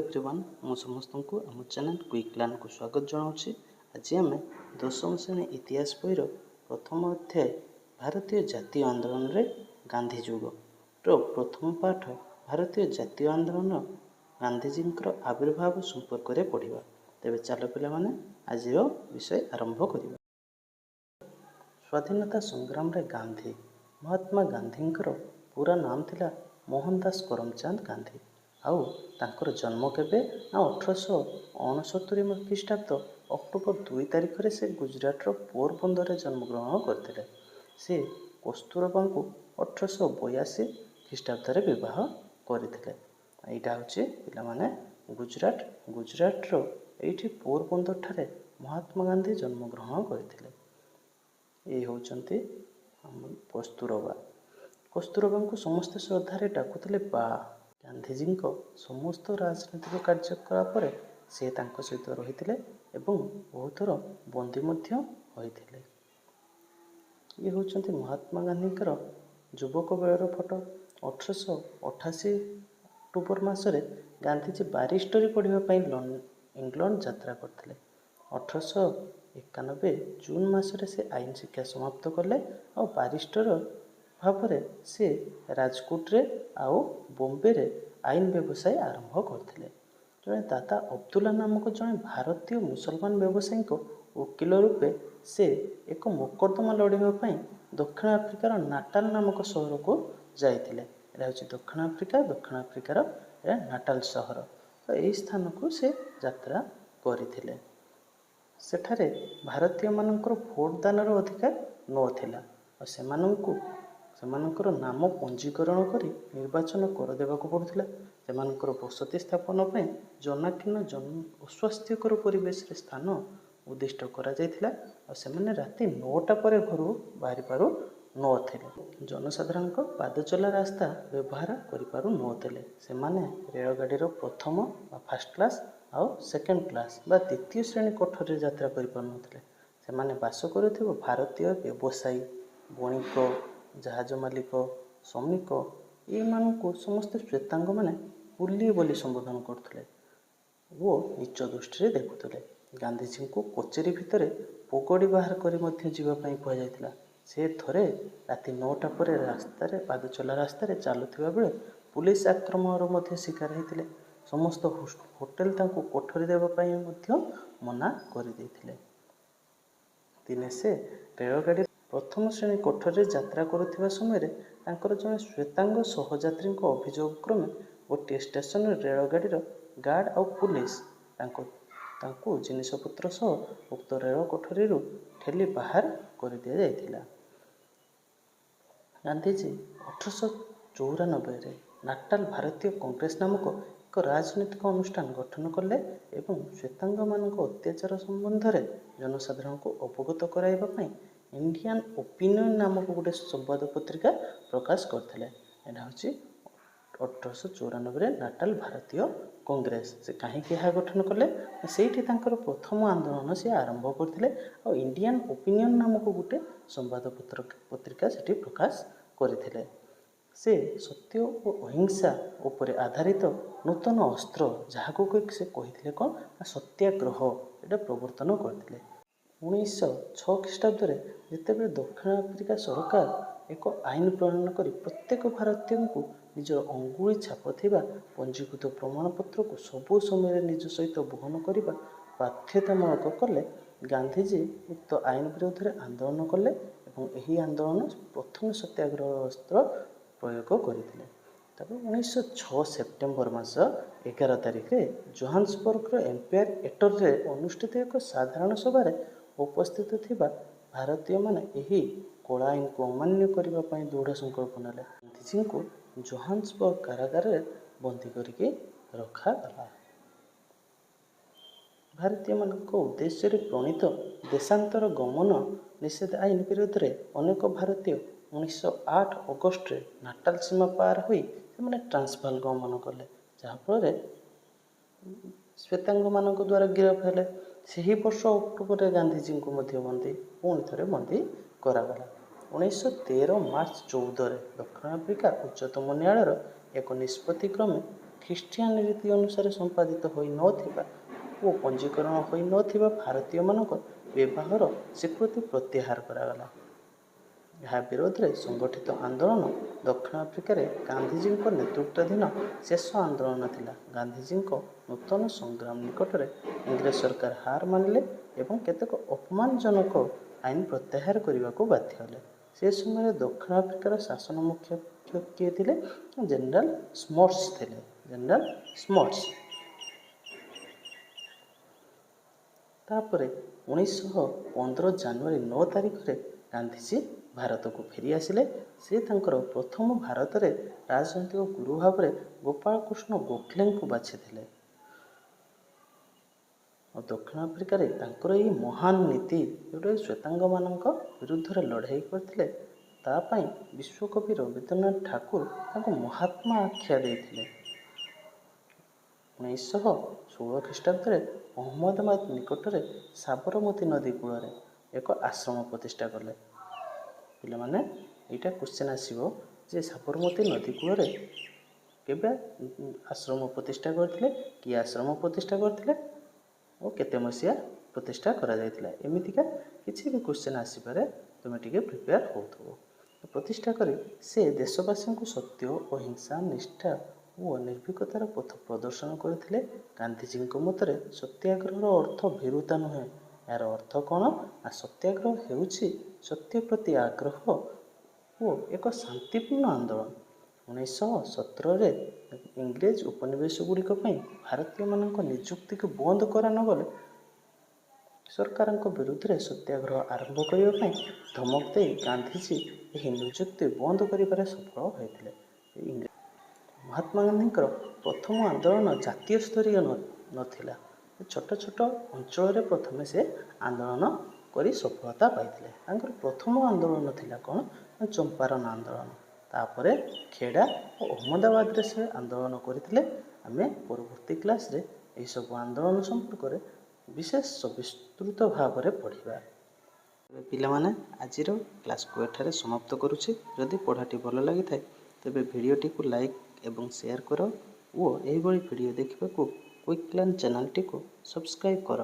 Everyone, ମୁଁ ସମସ୍ତଙ୍କୁ ଆମ ଚ୍ୟାନେଲ୍ କ୍ୱିକ୍ ଲର୍ନକୁ ସ୍ୱାଗତ ଜଣାଉଛି। ଆଜି ଆମେ ଦଶମ ଶ୍ରେଣୀ ଇତିହାସ ବହିର ପ୍ରଥମ ଅଧ୍ୟାୟ ଭାରତୀୟ ଜାତୀୟ ଆନ୍ଦୋଳନରେ ଗାନ୍ଧୀ ଯୁଗର ପ୍ରଥମ ପାଠ ଭାରତୀୟ ଜାତୀୟ ଆନ୍ଦୋଳନ ଗାନ୍ଧିଜୀଙ୍କର ଆବିର୍ଭାବ ସମ୍ପର୍କରେ ପଢ଼ିବା। ତେବେ ଚାଲ ପିଲାମାନେ, ଆଜିର ବିଷୟ ଆରମ୍ଭ କରିବା। ସ୍ୱାଧୀନତା ସଂଗ୍ରାମରେ ଗାନ୍ଧୀ। ମହାତ୍ମା ଗାନ୍ଧୀଙ୍କର ପୁରା ନାମ ଥିଲା ମୋହନଦାସ କରମଚାନ୍ଦ ଗାନ୍ଧୀ। ଆଉ ତାଙ୍କର ଜନ୍ମ କେବେ ନା 1869 ଖ୍ରୀଷ୍ଟାବ୍ଦ ଅକ୍ଟୋବର 2 ତାରିଖରେ ସେ ଗୁଜୁରାଟର ପୋରବନ୍ଦରରେ ଜନ୍ମଗ୍ରହଣ କରିଥିଲେ। ସେ କସ୍ତୁରବାଙ୍କୁ 1882 ଖ୍ରୀଷ୍ଟାବ୍ଦରେ ବିବାହ କରିଥିଲେ। ଏଇଟା ହେଉଛି ପିଲାମାନେ ଗୁଜୁରାଟ। ଗୁଜୁରାଟର ଏଇଠି ପୋରବନ୍ଦରଠାରେ ମହାତ୍ମା ଗାନ୍ଧୀ ଜନ୍ମଗ୍ରହଣ କରିଥିଲେ। ଏଇ ହେଉଛନ୍ତି ଆମ କସ୍ତୁରବା। କସ୍ତୁରବାଙ୍କୁ ସମସ୍ତେ ଶ୍ରଦ୍ଧାରେ ଡାକୁଥିଲେ ବା। ଗାନ୍ଧିଜୀଙ୍କ ସମସ୍ତ ରାଜନୈତିକ କାର୍ଯ୍ୟକଳାପରେ ସେ ତାଙ୍କ ସହିତ ରହିଥିଲେ ଏବଂ ବହୁଥର ବନ୍ଦୀ ମଧ୍ୟ ହୋଇଥିଲେ। ଇଏ ହେଉଛନ୍ତି ମହାତ୍ମା ଗାନ୍ଧୀଙ୍କର ଯୁବକ ବେଳର ଫଟୋ। 1888 ଅକ୍ଟୋବର ମାସରେ ଗାନ୍ଧିଜୀ ବାରିଷ୍ଟରୀ ପଢ଼ିବା ପାଇଁ ଇଂଲଣ୍ଡ ଯାତ୍ରା କରିଥିଲେ। 1891 ଜୁନ୍ ମାସରେ ସେ ଆଇନ ଶିକ୍ଷା ସମାପ୍ତ କଲେ ଆଉ ବାରିଷ୍ଟର ଭାବରେ ସେ ରାଜକୋଟରେ ଆଉ ବମ୍ବେରେ ଆଇନ ବ୍ୟବସାୟ ଆରମ୍ଭ କରିଥିଲେ। ଜଣେ ଦାଦା ଅବଦୁଲ୍ଲା ନାମକ ଜଣେ ଭାରତୀୟ ମୁସଲମାନ ବ୍ୟବସାୟୀଙ୍କ ଓକିଲ ରୂପେ ସେ ଏକ ମୋକଦ୍ଦମା ଲଢ଼ିବା ପାଇଁ ଦକ୍ଷିଣ ଆଫ୍ରିକାର ନାଟାଲ ନାମକ ସହରକୁ ଯାଇଥିଲେ। ଏଇଟା ହେଉଛି ଦକ୍ଷିଣ ଆଫ୍ରିକା। ଦକ୍ଷିଣ ଆଫ୍ରିକାର ଏଇଟା ନାଟାଲ ସହର। ତ ଏହି ସ୍ଥାନକୁ ସେ ଯାତ୍ରା କରିଥିଲେ। ସେଠାରେ ଭାରତୀୟମାନଙ୍କର ଭୋଟ ଦାନର ଅଧିକାର ନଥିଲା ଆଉ ସେମାନଙ୍କୁ ସେମାନଙ୍କର ନାମ ପଞ୍ଜୀକରଣ କରି ନିର୍ବାଚନ କର ଦେବାକୁ ପଡ଼ୁଥିଲା। ସେମାନଙ୍କର ବସତି ସ୍ଥାପନ ପାଇଁ ଜନାକୀର୍ଣ୍ଣ ଅସ୍ୱାସ୍ଥ୍ୟକର ପରିବେଶରେ ସ୍ଥାନ ଉଦ୍ଦିଷ୍ଟ କରାଯାଇଥିଲା ଆଉ ସେମାନେ ରାତି 9ଟା ପରେ ଘରୁ ବାହାରି ପାରୁ ନଥିଲେ। ଜନସାଧାରଣଙ୍କ ପାଦଚଲା ରାସ୍ତା ବ୍ୟବହାର କରିପାରୁ ନଥିଲେ। ସେମାନେ ରେଳଗାଡ଼ିର ପ୍ରଥମ ବା ଫାଷ୍ଟ କ୍ଲାସ୍ ଆଉ ସେକେଣ୍ଡ କ୍ଲାସ୍ ବା ଦ୍ୱିତୀୟ ଶ୍ରେଣୀ କୋଠରୀରେ ଯାତ୍ରା କରିପାରୁନଥିଲେ। ସେମାନେ ବାସ କରୁଥିବା ଭାରତୀୟ ବ୍ୟବସାୟୀ, ବଣିକ, ଜାହାଜ ମାଲିକ, ଶ୍ରମିକ ଏଇମାନଙ୍କୁ ସମସ୍ତେ ଶ୍ୱେତାଙ୍ଗମାନେ କୁଲି ବୋଲି ସମ୍ବୋଧନ କରୁଥିଲେ ଓ ନୀଚ ଦୃଷ୍ଟିରେ ଦେଖୁଥିଲେ। ଗାନ୍ଧିଜୀଙ୍କୁ କଚେରୀ ଭିତରେ ପଗଡ଼ି ବାହାର କରି ମଧ୍ୟ ଯିବା ପାଇଁ କୁହାଯାଇଥିଲା। ସେ ଥରେ ରାତି 9ଟା ପରେ ରାସ୍ତାରେ ପାଦଚଲା ରାସ୍ତାରେ ଚାଲୁଥିବା ବେଳେ ପୁଲିସ ଆକ୍ରମଣର ମଧ୍ୟ ଶିକାର ହେଇଥିଲେ। ସମସ୍ତ ହୋଟେଲ ତାଙ୍କୁ କୋଠରୀ ଦେବା ପାଇଁ ମଧ୍ୟ ମନା କରିଦେଇଥିଲେ। ଦିନେ ସେ ରେଳଗାଡ଼ି ପ୍ରଥମ ଶ୍ରେଣୀ କୋଠରୀରେ ଯାତ୍ରା କରୁଥିବା ସମୟରେ ତାଙ୍କର ଜଣେ ଶ୍ୱେତାଙ୍ଗ ସହଯାତ୍ରୀଙ୍କ ଅଭିଯୋଗ କ୍ରମେ ଗୋଟିଏ ଷ୍ଟେସନରେ ରେଳଗାଡ଼ିର ଗାର୍ଡ଼ ଆଉ ପୁଲିସ ତାଙ୍କୁ ଜିନିଷପତ୍ର ସହ ଉକ୍ତ ରେଳ କୋଠରୀରୁ ଠେଲି ବାହାର କରିଦିଆଯାଇଥିଲା। ଗାନ୍ଧିଜୀ 1894ରେ ନାଟାଲ ଭାରତୀୟ କଂଗ୍ରେସ ନାମକ ଏକ ରାଜନୈତିକ ଅନୁଷ୍ଠାନ ଗଠନ କଲେ ଏବଂ ଶ୍ୱେତାଙ୍ଗମାନଙ୍କ ଅତ୍ୟାଚାର ସମ୍ବନ୍ଧରେ ଜନସାଧାରଣଙ୍କୁ ଅବଗତ କରାଇବା ପାଇଁ ଇଣ୍ଡିଆନ୍ ଓପିନିଅନ୍ ନାମକ ଗୋଟେ ସମ୍ବାଦ ପତ୍ରିକା ପ୍ରକାଶ କରିଥିଲେ। ଏଇଟା ହେଉଛି 1894ରେ ନାଟାଲ ଭାରତୀୟ କଂଗ୍ରେସ। ସେ କାହିଁକି ଏହା ଗଠନ କଲେ? ସେଇଠି ତାଙ୍କର ପ୍ରଥମ ଆନ୍ଦୋଳନ ସେ ଆରମ୍ଭ କରିଥିଲେ ଆଉ ଇଣ୍ଡିଆନ୍ ଓପିନିଅନ୍ ନାମକ ଗୋଟେ ସମ୍ବାଦ ପତ୍ରିକା ସେଠି ପ୍ରକାଶ କରିଥିଲେ। ସେ ସତ୍ୟ ଓ ଅହିଂସା ଉପରେ ଆଧାରିତ ନୂତନ ଅସ୍ତ୍ର, ଯାହାକୁ ସେ କହିଥିଲେ କ'ଣ ନା ସତ୍ୟାଗ୍ରହ, ଏଇଟା ପ୍ରବର୍ତ୍ତନ କରିଥିଲେ। 1906 ଖ୍ରୀଷ୍ଟାବ୍ଦରେ ଯେତେବେଳେ ଦକ୍ଷିଣ ଆଫ୍ରିକା ସରକାର ଏକ ଆଇନ ପ୍ରଣୟନ କରି ପ୍ରତ୍ୟେକ ଭାରତୀୟଙ୍କୁ ନିଜର ଅଙ୍ଗୁଳି ଛାପ ଥିବା ପଞ୍ଜୀକୃତ ପ୍ରମାଣପତ୍ରକୁ ସବୁ ସମୟରେ ନିଜ ସହିତ ବହନ କରିବା ବାଧ୍ୟତାମୂଳକ କଲେ, ଗାନ୍ଧିଜୀ ଉକ୍ତ ଆଇନ ବିରୋଧରେ ଆନ୍ଦୋଳନ କଲେ ଏବଂ ଏହି ଆନ୍ଦୋଳନ ପ୍ରଥମେ ସତ୍ୟାଗ୍ରହ ଅସ୍ତ୍ର ପ୍ରୟୋଗ କରିଥିଲେ। ତାପରେ 1906 ସେପ୍ଟେମ୍ବର ମାସ 11 ତାରିଖରେ ଜୋହାନ୍ସବର୍ଗର ଏମ୍ପାୟାର ଏଟରରେ ଅନୁଷ୍ଠିତ ଏକ ସାଧାରଣ ସଭାରେ ଉପସ୍ଥିତ ଥିବା ଭାରତୀୟମାନେ ଏହି କଳା ଆଇନକୁ ଅମାନ୍ୟ କରିବା ପାଇଁ ଦୃଢ଼ ସଂକଳ୍ପ ନେଲେ। ଗାନ୍ଧିଜୀଙ୍କୁ ଜୋହାନ୍ସବର୍ଗ କାରାଗାରରେ ବନ୍ଦୀ କରିକି ରଖାଗଲା। ଭାରତୀୟମାନଙ୍କ ଉଦ୍ଦେଶ୍ୟରେ ପ୍ରଣୀତ ଦେଶାନ୍ତର ଗମନ ନିଷେଧ ଆଇନ ବିରୋଧରେ ଅନେକ ଭାରତୀୟ 1908 ଅଗଷ୍ଟରେ ନାଟାଲ ସୀମା ପାର ହୋଇ ସେମାନେ ଟ୍ରାନ୍ସଭାଲ ଗମନ କଲେ, ଯାହାଫଳରେ ଶ୍ୱେତାଙ୍ଗମାନଙ୍କ ଦ୍ୱାରା ଗିରଫ ହେଲେ। ସେହି ବର୍ଷ ଅକ୍ଟୋବରରେ ଗାନ୍ଧିଜୀଙ୍କୁ ମଧ୍ୟ ପୁଣି ଥରେ ବନ୍ଦୀ କରାଗଲା। 1913 ମାର୍ଚ୍ଚ 14ରେ ଦକ୍ଷିଣ ଆଫ୍ରିକା ଉଚ୍ଚତମ ନ୍ୟାୟାଳୟର ଏକ ନିଷ୍ପତ୍ତି କ୍ରମେ ଖ୍ରୀଷ୍ଟିଆନ ରୀତି ଅନୁସାରେ ସମ୍ପାଦିତ ହୋଇନଥିବା ଓ ପଞ୍ଜୀକରଣ ହୋଇନଥିବା ଭାରତୀୟମାନଙ୍କ ବିବାହର ସ୍ୱୀକୃତି ପ୍ରତ୍ୟାହାର କରାଗଲା। ଏହା ବିରୋଧରେ ସଂଗଠିତ ଆନ୍ଦୋଳନ ଦକ୍ଷିଣ ଆଫ୍ରିକାରେ ଗାନ୍ଧିଜୀଙ୍କ ନେତୃତ୍ୱାଧୀନ ଶେଷ ଆନ୍ଦୋଳନ ଥିଲା। ଗାନ୍ଧିଜୀଙ୍କ ନୂତନ ସଂଗ୍ରାମ ନିକଟରେ ଇଂରେଜ ସରକାର ହାର ମାନିଲେ ଏବଂ କେତେକ ଅପମାନଜନକ ଆଇନ ପ୍ରତ୍ୟାହାର କରିବାକୁ ବାଧ୍ୟ ହେଲେ। ସେ ସମୟରେ ଦକ୍ଷିଣ ଆଫ୍ରିକାର ଶାସନ ମୁଖ୍ୟ କିଏ ଥିଲେ? ଜେନେରାଲ ସ୍ମଟ୍ସ ଥିଲେ, ଜେନେରାଲ ସ୍ମଟ୍ସ। ତାପରେ 1915 ଜାନୁଆରୀ 9 ତାରିଖରେ ଗାନ୍ଧିଜୀ ଭାରତକୁ ଫେରି ଆସିଲେ। ସେ ତାଙ୍କର ପ୍ରଥମ ଭାରତରେ ରାଜନୈତିକ ଗୁରୁ ଭାବରେ ଗୋପାଳକୃଷ୍ଣ ଗୋଖଲେଙ୍କୁ ବାଛିଥିଲେ। ଆଉ ଦକ୍ଷିଣ ଆଫ୍ରିକାରେ ତାଙ୍କର ଏଇ ମହାନ ନୀତି, ଯେଉଁଟାକି ଶ୍ୱେତାଙ୍ଗମାନଙ୍କ ବିରୁଦ୍ଧରେ ଲଢ଼େଇ କରିଥିଲେ, ତା ପାଇଁ ବିଶ୍ୱକବି ରବୀନ୍ଦ୍ରନାଥ ଠାକୁର ତାଙ୍କୁ ମହାତ୍ମା ଆଖ୍ୟା ଦେଇଥିଲେ। 1916 ଖ୍ରୀଷ୍ଟାବ୍ଦରେ ଅହମ୍ମଦାବାଦ ନିକଟରେ ସାବରମତୀ ନଦୀ କୂଳରେ ଏକ ଆଶ୍ରମ ପ୍ରତିଷ୍ଠା କଲେ। ପିଲାମାନେ, ଏଇଟା କ୍ୱେଶ୍ଚନ୍ ଆସିବ ଯେ ସାବରମତୀ ନଦୀ କୂଳରେ କେବେ ଆଶ୍ରମ ପ୍ରତିଷ୍ଠା କରିଥିଲେ, କିଏ ଆଶ୍ରମ ପ୍ରତିଷ୍ଠା କରିଥିଲେ ଓ କେତେ ମସିହା ପ୍ରତିଷ୍ଠା କରାଯାଇଥିଲା। ଏମିତିକା କିଛି ବି କ୍ୱେଶ୍ଚନ୍ ଆସିପାରେ, ତୁମେ ଟିକେ ପ୍ରିପେୟାର ହେଉଥିବ। ପ୍ରତିଷ୍ଠା କରି ସେ ଦେଶବାସୀଙ୍କୁ ସତ୍ୟ, ଅହିଂସା, ନିଷ୍ଠା ଓ ନିର୍ଭୀକତାର ପଥ ପ୍ରଦର୍ଶନ କରିଥିଲେ। ଗାନ୍ଧିଜୀଙ୍କ ମତରେ ସତ୍ୟାଗ୍ରହର ଅର୍ଥ ଭୀରୁତା ନୁହେଁ। ଏହାର ଅର୍ଥ କ'ଣ ନା ସତ୍ୟାଗ୍ରହ ହେଉଛି ସତ୍ୟ ପ୍ରତି ଆଗ୍ରହ ଓ ଏକ ଶାନ୍ତିପୂର୍ଣ୍ଣ ଆନ୍ଦୋଳନ। 1917ରେ ଇଂରେଜ ଉପନିବେଶ ଗୁଡ଼ିକ ପାଇଁ ଭାରତୀୟମାନଙ୍କ ନିଯୁକ୍ତିକୁ ବନ୍ଦ କରାନଗଲେ ସରକାରଙ୍କ ବିରୁଦ୍ଧରେ ସତ୍ୟାଗ୍ରହ ଆରମ୍ଭ କରିବା ପାଇଁ ଧମକ ଦେଇ ଗାନ୍ଧିଜୀ ଏହି ନିଯୁକ୍ତି ବନ୍ଦ କରିବାରେ ସଫଳ ହୋଇଥିଲେ। ମହାତ୍ମା ଗାନ୍ଧୀଙ୍କର ପ୍ରଥମ ଆନ୍ଦୋଳନ ଜାତୀୟ ସ୍ତରୀୟ ନଥିଲା। ଛୋଟ ଛୋଟ ଅଞ୍ଚଳରେ ପ୍ରଥମେ ସେ ଆନ୍ଦୋଳନ କରି ସଫଳତା ପାଇଥିଲେ। ତାଙ୍କର ପ୍ରଥମ ଆନ୍ଦୋଳନ ଥିଲା କ'ଣ? ଚମ୍ପାରନ ଆନ୍ଦୋଳନ। ତାପରେ ଖେଡ଼ା ଓ ଅହମ୍ମଦାବାଦରେ ସେ ଆନ୍ଦୋଳନ କରିଥିଲେ। ଆମେ ପରବର୍ତ୍ତୀ କ୍ଲାସ୍ରେ ଏହିସବୁ ଆନ୍ଦୋଳନ ସମ୍ପର୍କରେ ବିଶେଷ ବିସ୍ତୃତ ଭାବରେ ପଢ଼ିବା। ତେବେ ପିଲାମାନେ, ଆଜିର କ୍ଲାସ୍କୁ ଏଠାରେ ସମାପ୍ତ କରୁଛି। ଯଦି ପଢ଼ାଟି ଭଲ ଲାଗିଥାଏ, ତେବେ ଭିଡ଼ିଓଟିକୁ ଲାଇକ୍ ଏବଂ ସେୟାର କର ଓ ଏହିଭଳି ଭିଡ଼ିଓ ଦେଖିବାକୁ କ୍ୱିକ୍ ଲର୍ନ ଚ୍ୟାନେଲଟିକୁ ସବସ୍କ୍ରାଇବ୍ କର।